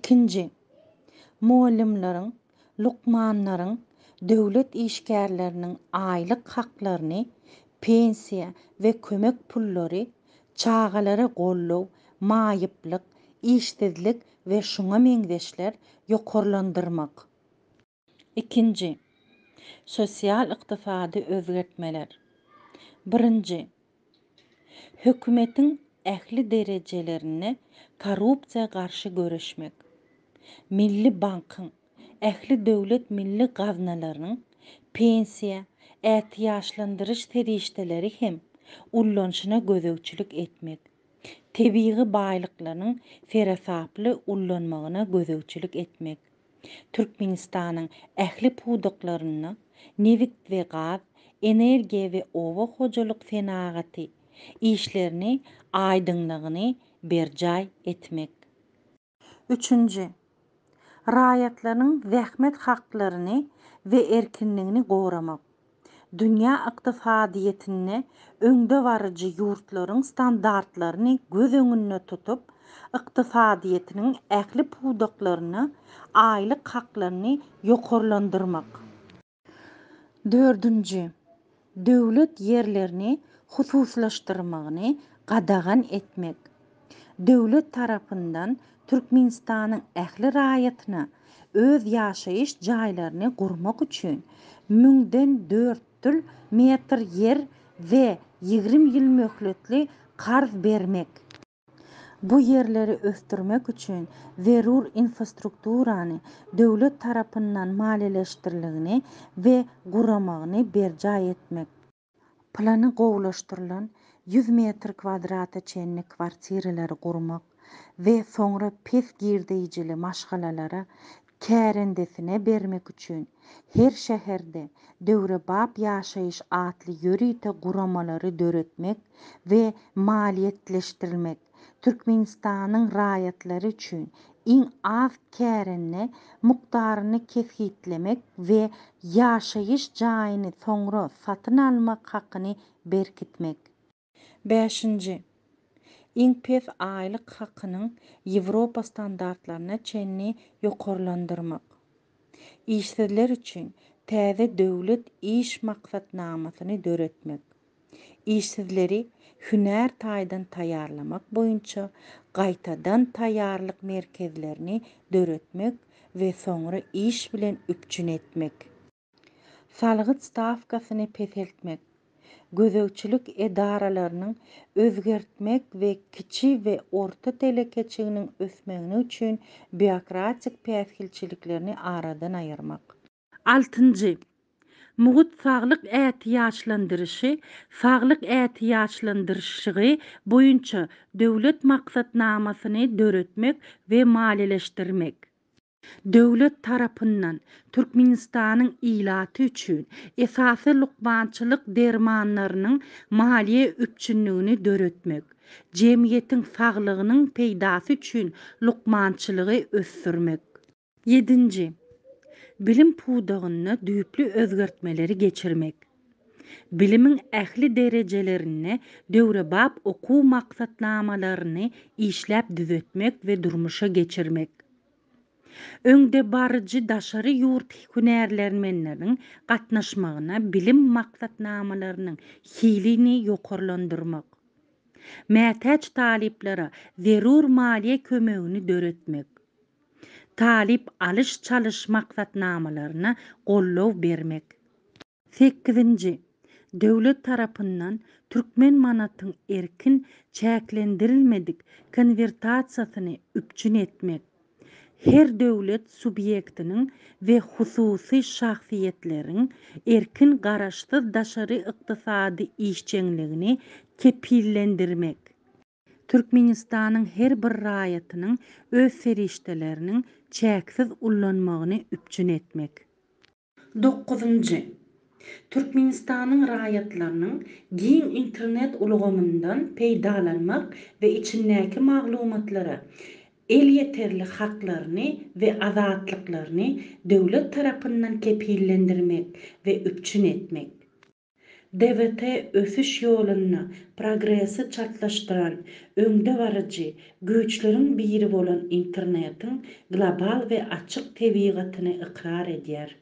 Ikinji. Mugallymlaryň, lukmanlaryň, döwlet işgärleriniň aýlyk haklaryny, pensiýa we kömek pullary, çagalara goldaw, maýyplyk, işsizlik we şuňa meňzeşler, ýokarlandyrmak. Ikinji. Sosial-ykdysady özgertmeler. Birinji. Hökümetiň ähli derejelerinde korrupsiýa garşy göreşmek. Milli bankyň, ähli döwlet milli gaznalarynyň pensiýa, ätiýaçlandyryş serişdeleri hem ullanyşyna gözegçilik etmek. Tebigy baýlyklaryň seresaply ullanmagyna gözegçilik etmek. Türkmenistanyň ähli pudaklarynda, nebit we gaz, energiýa we oba hojalyk senagaty işlerini aýdyňlygyny berjaý etmek. Üçünji. Raýatlaryň zähmet haklaryny we erkinligini goramak. Dünýä ykdysadyýetinde öňdebaryjy ýurtlaryň standartlaryny göz öňünde tutup, ykdysadyýetiniň ähli pudaklarynda aýlyk haklaryny ýokarlandyrmak. Dördünji. Döwlet ýerlerini hususlaşdyrmagyny gadagan etmek. Döwlet tarapyndan Türkmenistanyň ähli raýatyna öz ýaşaýyş jaýlaryny gurmak üçin müňden dörtdül metr ýer we 20 ýyl möhletli karz bermek. Bu ýerleri ösdürmek üçin zerur infrastrukturany döwlet tarapyndan maliýeleşdirilgini we guramagyny berjaý etmek. Plany gowulaşdyrylan 100 metr kwadrata çenli kwartiralary gurmak we soňra pes girdeýjili maşgalalara kärendesine bermek üçin her şäherde Döwrebap ýaşaýyş atly ýörite guramalary döretmek we maliýetleşdirmek, Türkmenistanyň raýatlary üçin iň az kärende mukdaryny kesgitlemek we ýaşaýyş jaýyny soňra satyn almak hakyny berkitmek. Bäşinji. Iň pes aýlyk hakynyň Ýewropa standartlaryna çenli ýokarlandyrmak. Işsizler üçin täze döwlet iş maksatnamasyny döretmek. Işsizleri hünär taýdan taýýarlamak boýunça gaýtadan taýýarlyk merkezlerini döretmek we soňra iş bilen üpjün etmek. Salgyt stawkasyny peseltmek, gözegçilik edaralarynyň özgertmek we kiçi we orta telekeçiginiň ösmegini üçin býokratik päsgelçiliklerini aradan aýyrmak. Altynjy. Mugt saglyk ätiýaçlandyryşy saglyk ätiýaçlandyryşygy boýunça döwlet maksatnamasyny döretmek we maliýeleşdirmek. Döwlet tarapyndan Türkmenistanyň ilaty üçin esasy lukmançylyk dermanlarynyň maliýe üpjünligini döretmek, jemgyýetiň saglygynyň peýdasy üçin lukmançylygy ösdürmek. Ýedinji. Bilim pudagynda düýpli özgertmeleri geçirmek. Bilimiň ähli derejelerinde döwrebap okuw maksatnamalaryny işläp düzetmek we durmuşa geçirmek. Öňdebaryjy daşary ýurt hünärmenleriniň gatnaşmagyna bilim maksatnamalarynyň hilini ýokarlandyrmak. Mätäç talyplara zerur maliýe kömegini döretmek. Talyp alyş-çalyş maksatnamalaryna goldaw bermek. Sekizinji. Döwlet tarapyndan türkmen manatyň erkin, çäklendirilmedik konwertasiýasyny üpjün etmek. Her döwlet subýektiniň we hususy şahsyýetleriň erkin garaşsyz daşary ykdysady işjeňligini kepillendirmek. Türkmenistanyň her bir raýatynyň öz serişdeleriniň çäksiz ullanmagyny üpjün etmek. Dokuzynjy. Türkmenistanyň raýatlarynyň giň internet ulgamyndan peýdalanmak we içindäki maglumatlara elýeterli haklaryny we azatlyklaryny döwlet tarapyndan kepillendirmek we üpjün etmek. DVT ösüş ýolunda progresi çaltlaşdyran öňdebaryjy güýçleriň biri bolan internetiň global we açyk tebigatyny ykrar edýär.